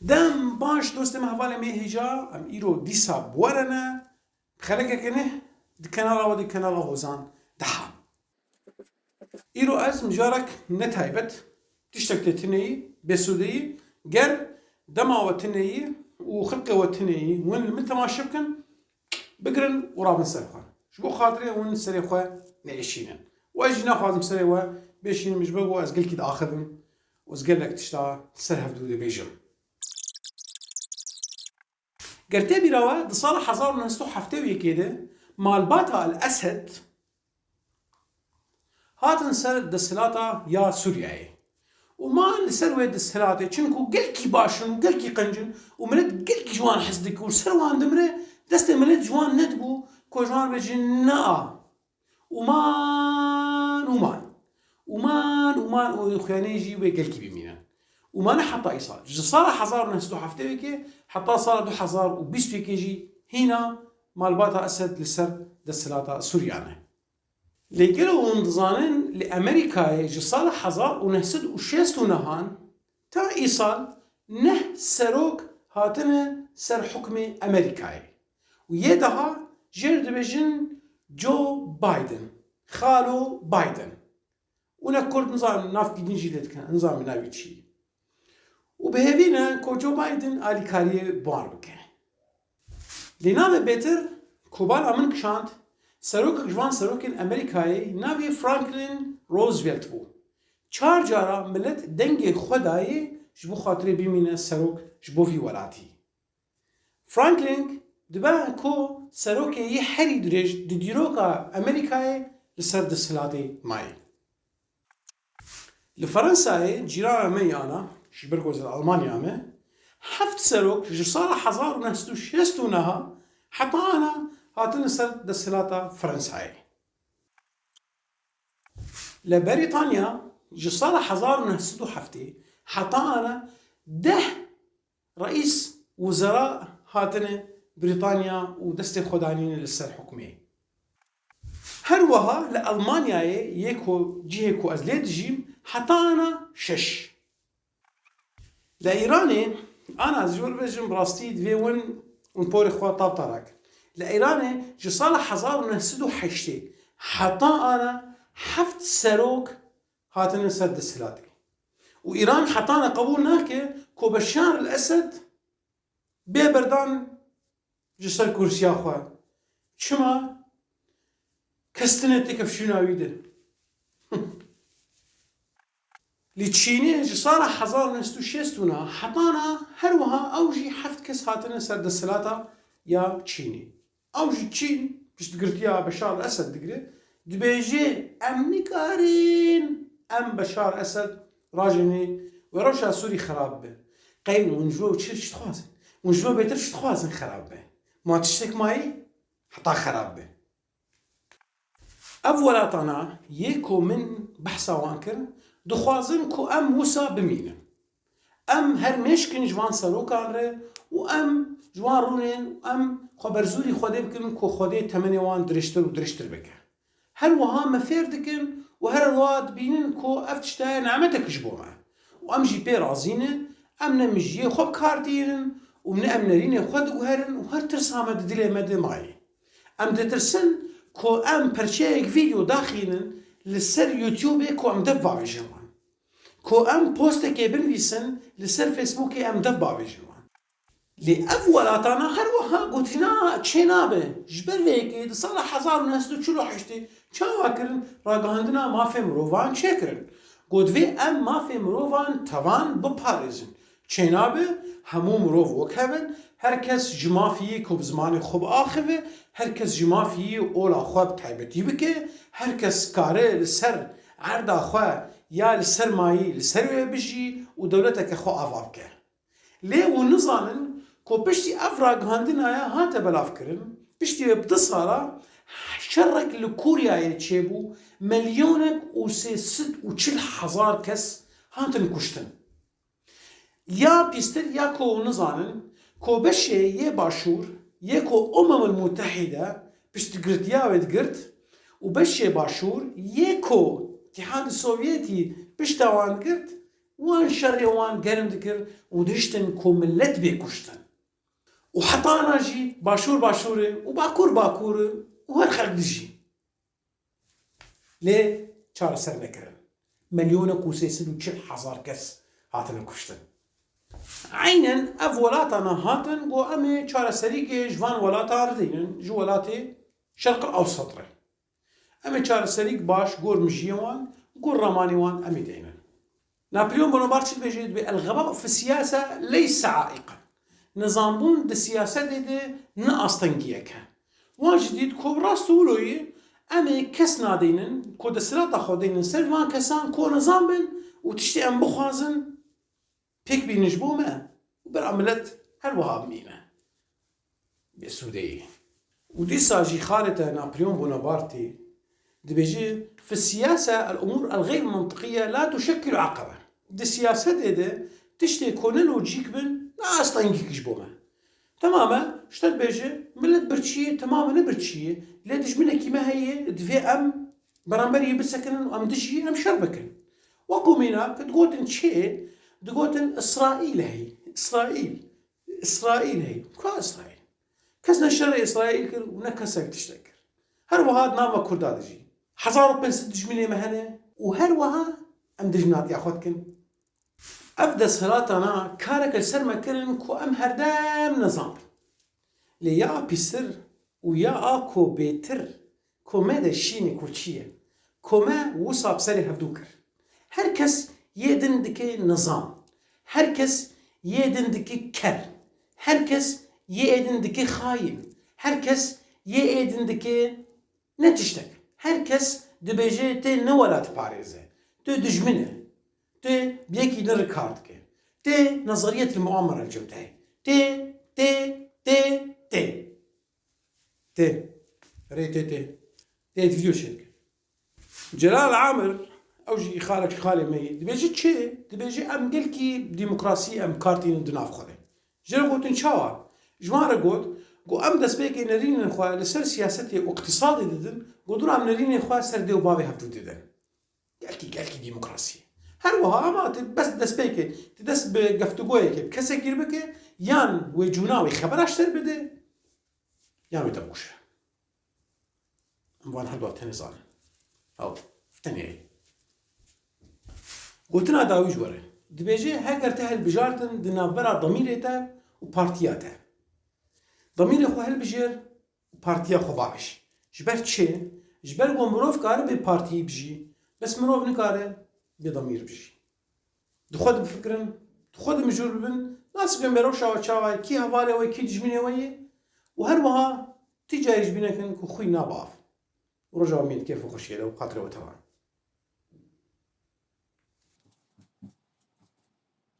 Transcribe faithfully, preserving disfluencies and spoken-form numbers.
Dem baş dostê me, hevalê me hêja, em îro dîsa bi we re ne, xelekeke ne, di kenala we, di kenala Hozan Deha. Îro ez mijarek ne taybet, tiştek tê tuneyî, bêsûdeyî, ger dema we tuneyî û xilqê we tuneyî, hûn li min temaşe bikin, bigirin û rabin ser xwe. Ji bo xatirê hûn serê xwe neêşînin. Û ez jî naxwazim serê we bêşînim, ji ber ku ez gelkî diaxivim û ez gelek tişta ser hevdû dibêjim. Ger tê bîra we, di sala hezar û neh sed û heftê û yekê de malbata El Esed hatin ser desthilata ya Sûriyeyê. Û ma li ser wê desthilatê, çinku gelkî baş in û gelkî qenc in û milet gelkî ji wan hez dike û ser wan dimire, destê milet ji wan nedibû ku ji wan bêjin, na. Û man, û man. Û man, û man, û xuyanê jî wê gelkî bimînin. Û mane heta îsal. Ji sala hezar û neh sed û heftê û yekê heta sala du hezar û bîst û yekê jî hîna malbata Esed li ser desthilata Sûriya ne. Lê gelo hûn dizanin, li Amerîkayê ji sala hezar û neh sed û şêst û nehan ta îsal neh serok hatine ser hukmê Amerîkayê û yê daha jê re dibêjin Joe Biden, Xalo Biden. Û ne Kurd nizanin navkî din jî lê dikin, nizanin navê çi ye. Û bi hêvî ne ku Joe Biden alîkariyê bi wan bike. Lê navê bêtir ku bala min kişand, serokek ji van serokên Amerîkayê navê Franklin Roosevelt bû. Çar cara milet dengê xwe dayê ji bo xatirê bimîne serok ji bo vî welatî. Franklin dibe ku serokê yê herî dirêj di dîroka Amerîkayê li ser desthilatê mayî. Li Fransayê cîrana me yê ana, ji ber ku ez li Almanya me, heft serok ji sala hezar û neh sed û şêst û neh heta ana hatine ser desthilata Fransayê. Li Brîtanya ji sala hezar û neh sed û heftê heta ana deh reîs wizera hatine Brîtanya û destê xwe danîne li ser hukmê. Her wiha li Almanyayê yê ku cihê ku ez lê dijîm heta ana şeş. Li Îranê, ana ez ji we re bêjim, bi rastî divê win û porê xwe tav tara kin. Li Îranê ji sala hezar û neh sed û heştê heta ana heft serok hatine ser desthilatê. Û Îran hetane qebûl nake ku Beşar el Esed bê berdan ji ser kursiya xwe. Çima? Kes tine têkevşîna wî de. Li Çînê ji sala hezar û neh sed û şêst û neh hetana her wiha ew jî heft kes hatine ser desthilata ya Çînê. Ew ji Çîn piştgirtiya Beşar el Esed digire, dibêje, em nikarin em Beşar Esed rajênê wê rewşa Sûrî xerab be. Qey hûn ji we çi, çi dixwazin? Hûn ji we bêtir çi dixwazin xerab be? Ma tiştek mayî? Heta xerab be. Ev welatana yê ku min behsa wan kir, dixwazin ku em wisa bimînin. Em her mêşkin ji van serokan re û em ji wan rûnên û em xwe berzûrî Xwedê bikin ku Xwedê temenê wan dirêjtir û dirêjtir bike. Her wiha me fêr dikin û her wiha dibînin ku ev tiştaya nemetek ji bo me. Û em jî pê razî ne, em ne mijiyê xwe bi kar tînin û ne em nerînê xwe diguherin û her tirsa me di dilê me de mayî. Em ditirsin ku em perçeyek vîdeo daxînin li ser YouTubeê ku em dev bavêjin wan. Ku em postekê binivîsin li ser Facebookê em dev bavêjin wan. Lê ev welatana her wiha gotina çênabe. Ji ber vê yekê di sala hezar û neh sed û çil û heştê çawa kirin? Ragihandina mafê mirovan çêkirin. Got, divê em mafê mirovan tevan biparêzin. Çênabe hemû mirov wek hev in, her kes ji mafî yê ku bi zimanê xwe biaxive, her kes ji mafî yê ola xwe bi taybetî bike, her kes kare li ser erda xwe ya li ser mayî li ser wê bijî û dewleteke xwe ava bike. Lê hûn nizanin ku piştî ev ragihandinaya hate belavkirin, piştî wê bi du sala şerek li Kûryayê çêbû, milyonek û sê sed û çil hezar kes hatin kuştin. Ya pîstir ya ku hûn nizanin ku beşê yê Başûr yê ku Umemul Mutehîde piştgirtiya wê digirt û beşê Başûr yê ku Îtîhadê Sovyetî pişta wan digirt, wan şerê wan germ dikir û dihiştin ku millet bê kuştin. Û hetana jî başûr başûr e û bakur bakur e û her xelk dijî. Lê çareser nekirin. Milyonek û sê sed û çil hezar kes hatine kuştin. Eynen ev welatana hatin, got, em ê çareserîkê ji van welatan re deynin, ji welatê Şerq el Ewsat re. Em ê çareserîk baş gor mijiyê wan, gor ramanê wan em ê deynin. Napolyon Bonaparte çi dibêje? Dibê, "El-ğebâ fi siyase leyse aiqen." Nizambûn di siyasetê de ne astengiyek e. Wan jî dît ku rast û wilo ye, em ê kes nadeynin ku desthilata xwe deynin ser van kesan ku nizam bin û tiştê em bixwazin pêk bînin ji bo me û bira milet her wiha bimîne bêsûdeyî. Û dîsa jî xalê te Napolyon Bonaparte dibêje, "Fi siyase el-umûr el-xeyr mentiqiye la tuşekkilu aqebe." Di siyasetê de tiştê ku ne lojîk bin, ne astengîk ji bo me. Temam e, ji te dibêje, milet birçî ye, temam e, ne birçî ye. Lê dijminekî me heye, divê em beramberî bisekinin û em dijî, em şer bikin. Wekû mînak, digotin çê, digotin Îsraîl heye. Îsraîl. Îsraîl heye. Kua Îsraîl? Kes ne şerê Îsraîl kir û ne kesek tiştek kir. Her wiha di nava Kurda dijî. Hezar û pênc sed dijminê me hene û her wiha em dijminatiya xwe dikin. Ev desthilatana kareke li ser me kirin ku em herdem nizam bin. Lê ya pîstir û ya a ku bêtir, ku me de şînê ku çi ye, ku me wisa bi serê hevdû kir. Her kes yê din dike nizam. Her kes yê din dike ker. Her kes yê din dike xayîn. Her kes yê din dike ne tiştek. Her kes dibêje tê ne welatparêz e. Tê dijmin e. Tê bi yekî din re kar dike. Tê nezeriyet muammer el cewde. Tê, tê, tê, tê. Tê. Rê tê, tê. Tê video çêdike. Celal Amir, ew jî xalek ji xalê me ye. Dibêje çi? Dibêje em gelkî demokrasî em kartînin di nav xwe de. Ji re gotin çawa? Ji wan re got, got em destpêkê nerînên xwe li ser siyasetê û iqtîsadê didin, got dûra em nerînên xwe ser dê û bavê hevdû didin. Gelkî, gelkî demokrasî. Her wiha ama tu bes destpêkê, tu dest bi geftugoyekê, bi kesekî re bike, yan wê cûna wê xebera ji te re bide, yan wê te bikuje. Em van her du tenê zanin. Ew tenê ye. Gotina dawî ji we re. Dibêje, heger te hilbijartin di navbera demîrê te û partiya te. Demîrê xwe hilbijêr û partiya xwe bavêj. Ji ber çi? Ji ber ku mirov kare bê partiyî bijî, bes mirov nikare bê demîr bijî. Di xwe de bifikirin, di xwe de mijûl bibin, nas bikin be rewşa we çawa ye, kî hevalê we, kî dijminê we ye û her wiha ti carî ji bîr nekin ku xwî nabe av. Û roja min kêf û xweşiyê de û xatirê we teva.